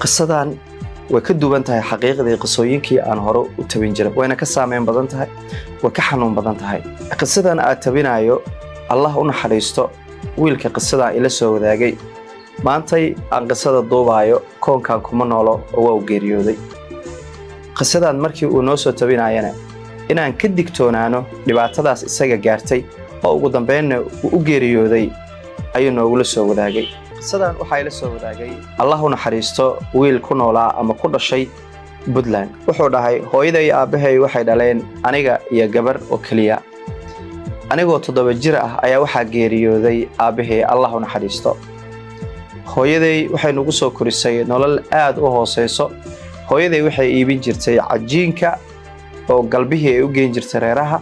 Qisadan way ka duwan tahay xaqiiqdii qisooyinkii aan hore u tabin jiray, wayna ka saameyn badan tahay, way ka xanuun badan tahay. Qisadan aad tabinayo, Allah u naxariisto wiilka qisadan ila soo wadaagay. Maantay aan qisada duubaayo koonkan kuma noolo oo waa u geeriyooday. Qisadan markii uu noo soo tabinayana, inaan ka digtoonaano dhibaatadaas isaga gaartay oo ugu dambeynna uu u geeriyooday ayuu noogula soo wadaagay. Qisadan waxaa ila soo wadaagay, Allah u naxariisto, wiil ku noolaa ama ku dhashay Puntland. Wuxuu dhahay, hooyaday iyo aabbahay waxay dhaleen aniga iyo gabar oo keliya. Anigoo 7 jir ah ayaa waxaa geeriyooday aabbahay, Allah u naxariisto. Hooyaday waxay nagu soo korisay nolol aad u hooseyso. Hooyaday waxay iibin jirtay cajiinka oo galbihii ay u geen jirtay reeraha,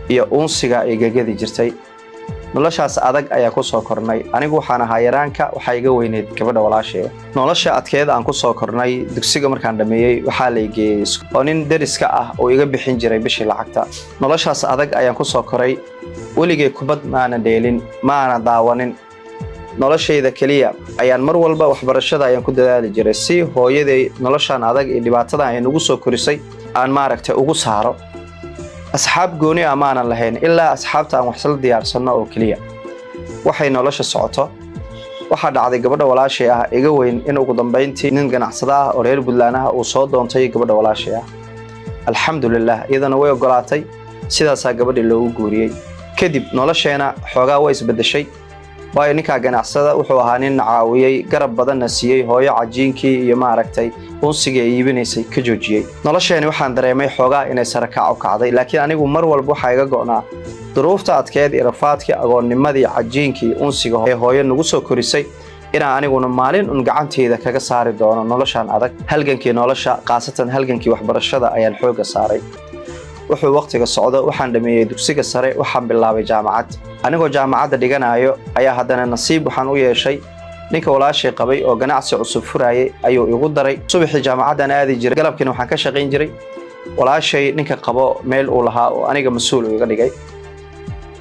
iyo uunsiga ay gagadi jirtay. Noloshaas adag ayaa ku soo kornay. Anigu waxaan ahaa yaraanka, waxaa iga weyneyd gabadha walaashee. Nolosha adkeed aan ku soo kornay, dugsiga markaan dhammeeyey waxaa la geeyey oo nin deriska ah oo iga bixin jiray bishii lacagta. Noloshaas adag ayaan ku soo koray. Weligay kubad maana dheelin, maana daawanin. Noloshayda keliya ayaan mar walba waxbarashada ayaan ku dadaali jiray, si hooyaday noloshaan adag iyo dhibaatadan ay nagu soo korisay aan maaragtay ugu saaro. Asxaab gooni ah maanan lahayn, ilaa asxaabta aan waxsla diyaarsanno oo keliya. Waxay nolosha socoto, waxaa dhacday gabadha walaashay ah iga weyn in ugu dambayntii nin ganacsada ah oo reer Puntland ah uu soo doontay gabadha walaashay ah. Alxamdulilah, iyadana way ogolaatay. Sidaasaa gabadhii loogu guuriyey. Kadib nolosheena xoogaa way isbedeshay, waayo ninkaa ganacsada wuxuu ahaa nin caawiyey, garab badanna siiyey, hooyo cajiinkii iyo maaragtay unsigii ay iibinaysay ka joojiyey. Nolosheeni waxaan dareemay xoogaa inay sarakac u kacday, laakiin anigu mar walba waxaa iga go'naa duruufta adkeed iyo rafaadkii agoonnimadii cajiinkii unsiga ee hooyo nagu soo korisay inaan aniguna maalin un gacanteyda kaga saari doono noloshan adag. Halgankii nolosha, khaasatan halgankii waxbarashada, ayaan xoogga saaray. Wuxuu waqtiga socdo, waxaan dhameeyey dugsiga sare, waxaan bilaabay jaamacad. Anigoo jaamacadda dhiganayo ayaa haddana nasiib waxaan u yeeshay ninka walaashay qabay oo ganacsi cusub furayay ayuu igu daray. Subaxii jaamacaddan aadi jiray, galabkiina waxaan ka shaqayn jiray walaashay ninka qabo meel uu lahaa oo aniga mas-uul uu iga dhigay.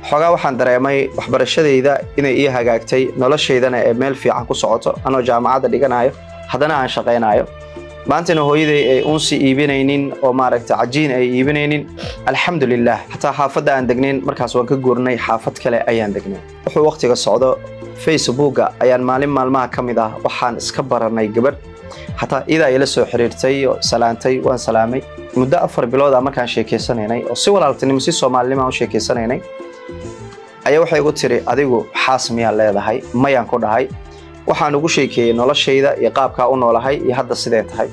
Xoogaa waxaan dareemay waxbarashadayda inay ii hagaagtay, noloshaydana ee meel fiican ku socoto. Anoo jaamacadda dhiganayo haddana aan shaqaynayo, maantana hooyaday ay unsi iibinaynin oo maaragta cajiin ay iibinaynin, alxamdulilah. Xataa xaafadda aan degnayn markaas waan ka guurnay, xaafad kale ayaan degnay. Wuxuu waqtiga socdo, Facebooka ayaan maalin maalmaha ka mid ah waxaan iska baranay gabadh. Xataa idaa ila soo xiriirtay oo salaantay, waan salaamay. Muddo 4 bilood ah markaan sheekeysanaynay oo si walaaltinimo, si Soomaalinimo aan u sheekeysanaynay, ayaa waxay igu tiri, "Adigu xaas miyaa leedahay?" "Mayaan," ku dhahay. Waxaan ugu sheekeeyey noloshayda iyo qaabkaa u noolahay iyo hadda sidee tahay.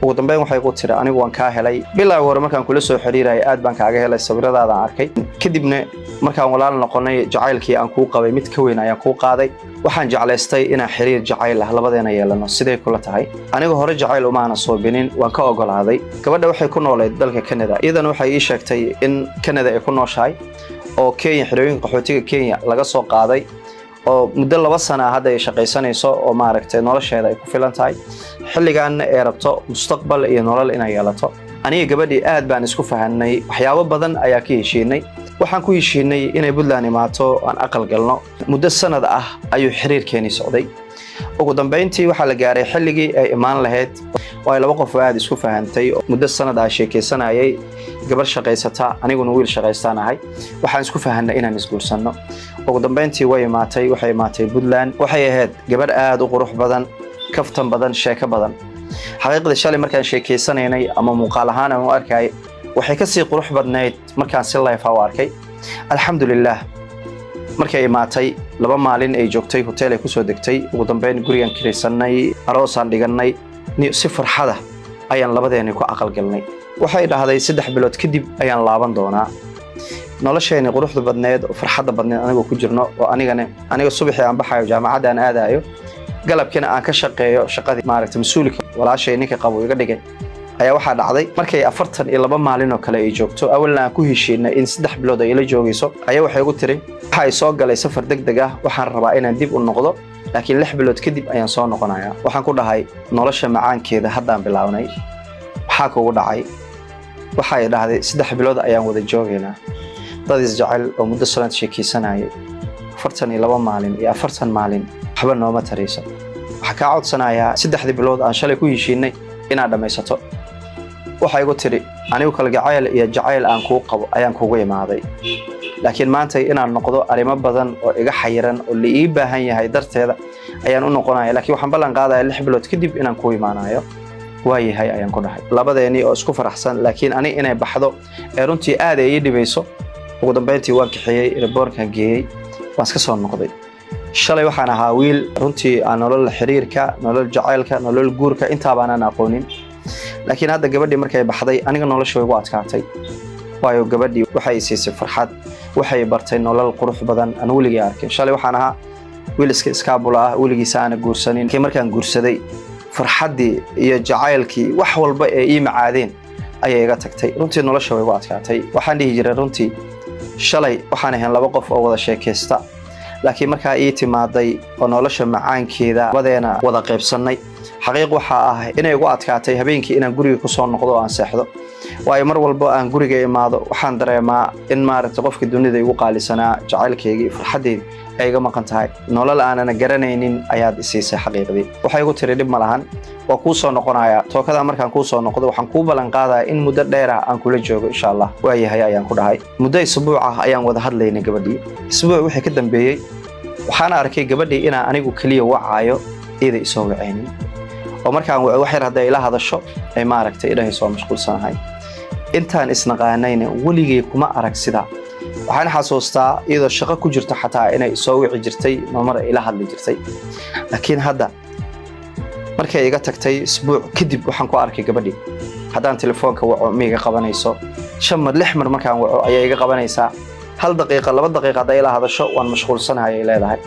Ugu dambeyn waxay ku tiri, "Anigu waan kaa helay. Bilowga hore markaan kula soo xiriiraya aad baan kaaga helay, sawiradaadaan arkay. Kadibna markaan walaal noqonay, jacaylkii aan kuu qabay mid ka weyn ayaan kuu qaaday. Waxaan jeclaystay inaan xiriir jacayl ah labadeena yeelano. Sidee kula tahay?" Aniga hore jacayl umaana soobinin, waan ka ogolaaday. Gabadha waxay ku noolayd dalka Canada. Iyadana waxay ii sheegtay in Canada ay ku nooshahay oo Kenya, xerooyinka qaxootiga Kenya laga soo qaaday, oo muddo 2 sana hadda ay shaqaysanayso oo maaragtay nolosheeda ay ku filan tahay, xilligaanna ay rabto mustaqbal iyo nolol inay yeelato. Aniga gabadhii aad baan isku fahanay, waxyaabo badan ayaa ka heshiinay. Waxaan ku heshiinay inay Puntland imaato, aan aqal galno. Muddo sanad ah ayuu xiriirkeenii socday. Ugu dambeyntii waxaa la gaaray xilligii ay imaan lahayd, oo ay laba qof oo aad isku fahantay oo muddo sanad ah sheekaysanayay, gabar shaqaysata, aniguna wiil shaqaystaan ahay, waxaan isku fahanay inaan isguursanno. Ugu dambeyntii way imaatay, waxay imaatay Puntland. Waxay ahayd gabar aad u qurux badan, kaftan badan, sheeko badan. Xaqiiqdii shalay markaan sheekaysanaynay ama muuqaal ahaan aan u arkay, waxay kasii qurux badnayd markaan si live u arkay. Alxamdulilah, markay imaatay, 2 maalin ay joogtay, hotel ay kusoo degtay. Ugu dambeyn gurigaan kiraysanay, aroosaan dhiganay, si farxada ayaan labadeeni ku aqalgalnay. Waxay dhahday, "3 bilood kadib ayaan laaban doonaa." Nolosheeni quruxda badneed oo farxadda badneed anigoo ku jirno, oo anigana aniga subaxii aan baxayo, jaamacadda aan aadayo, galabkiina aan ka shaqeeyo shaqadii maaragtay mas-uulka walaashay ninka qabo iga dhigay, ayaa waxaa dhacday markay 42 maalin oo kale ay joogto, awalna aan ku heshiinay in 3 bilood ay ila joogayso, ayaa waxay igu tiri, "Waxa ay soo galay safar deg deg ah, waxaan rabaa inaan dib u noqdo, laakiin 6 bilood kadib ayaan soo noqonayaa." Waxaan ku dhahay, "Nolosha macaankeeda haddaan bilaabnay, maxaa kugu dhacay?" Waxay dhahday, "3 bilood ayaan wada joogaynaa. Dad isjecel oo muddo sanad sheekaysanayay, 42 maalin iyo 40 maalin waxba nooma tarayso." Waxaan ku dhahay, "Nolosha macaankeeda haddaan bilaabnay." Waxaa kaa codsanayaa 3dii bilood aan shalay ku heshiinay inaad dhammaysato. Waxay igu tidhi, anigu kalgacayl iyo jacayl aan kuu qabo ayaan kugu imaaday, laakiin maanta inaan noqdo arrimo badan oo iga xayiran oo la ii baahan yahay darteeda ayaan u noqonaya, laakiin waxaan ballan qaadaya 6 bilood kadib inaan kuu imaanayo. Waayahay, ayaan ku dhahay. Labadeenii oo isku faraxsan, laakiin ani inay baxdo ee runtii aad ay ii dhibayso. Ugu dambeyntii waan kaxeeyey, airportkan geeyey, waan iska soo noqday. Shalay waxaan ahaa wiil runtii aan nolol xiriirka, nolol jacaylka, nolol guurka intaabaanan aqoonin, laakiin hadda gabadhii markay baxday aniga nolosha way igu adkaatay, waayo gabadhii waxay siisay farxad, waxay bartay nolol qurux badan aan weligay arkin. Shalay waxaan ahaa wiil iska iskaabula ah, weligiisa aana guursanin. Laakiin markaan guursaday, farxaddii iyo jacaylkii, wax walba ee ii macaadeen ayay iga tagtay. Runtii nolosha way igu adkaatay. Waxaan dhihi jiray, runtii shalay waxaan ahayn laba qof oo wada sheekaysta, laakiin markaa ii timaaday oo nolosha macaankeeda labadeena wada qaybsannay, xaqiiq waxaa ah inay igu adkaatay habeenkii inaan guriga kusoo noqdo oo aan seexdo, waayo mar walbo aan guriga imaado waxaan dareemaa in maaragtay qofka dunida igu qaalisanaa, jacaylkayga iyo farxaddeyda ay iga maqan tahay. Nolol aanana garanaynin ayaad isiisay xaqiiqdii. Waxay igu tiri, dhib ma lahan, waa kuu soo noqonayaa. Tookadaa markaan kuu soo noqdo, waxaan kuu ballan qaadaya in muddo dheer ah aan kula joogo, insha Allah. Waayahay, ayaan ku dhahay. Muddo isbuuc ah ayaan wada hadlaynay gabadhii. Isbuuc wixii ka dambeeyey waxaan arkay gabadhii inaan anigu keliya wacaayo, iyada isoo wacaynin, oo markaan waco wax yar hadday ila hadasho ay maaragtay idhahayso waa mashquulsanahay. Intaan isnaqaanayna weligay kuma arag sidaa. Waxaan xasuustaa iyadoo shaqo ku jirto xataa inay soo wici jirtay, marmar ay ila hadli jirtay, laakiin hadda markay iga tagtay isbuuc kadib waxaan ku arkay gabadhii haddaan telefoonka waco ma iga qabanayso. Shan mar, lix mar markaan waco ayaa iga qabanaysaa. 1 daqiiqa, 2 daqiiqa hadday ila hadasho, waan mashquulsanahay ay leedahay.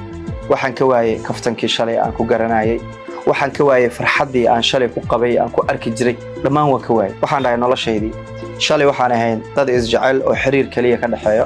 Waxaan ka waayey kaftankii shalay aan ku garanayay, waxaan ka waayey farxaddii aan shalay ku qabay, aan ku arki jiray, dhammaan waan ka waayey. Waxaan dhahay, noloshaydii shalay waxaan ahayn dad isjecel oo xiriir keliya ka dhexeeyo.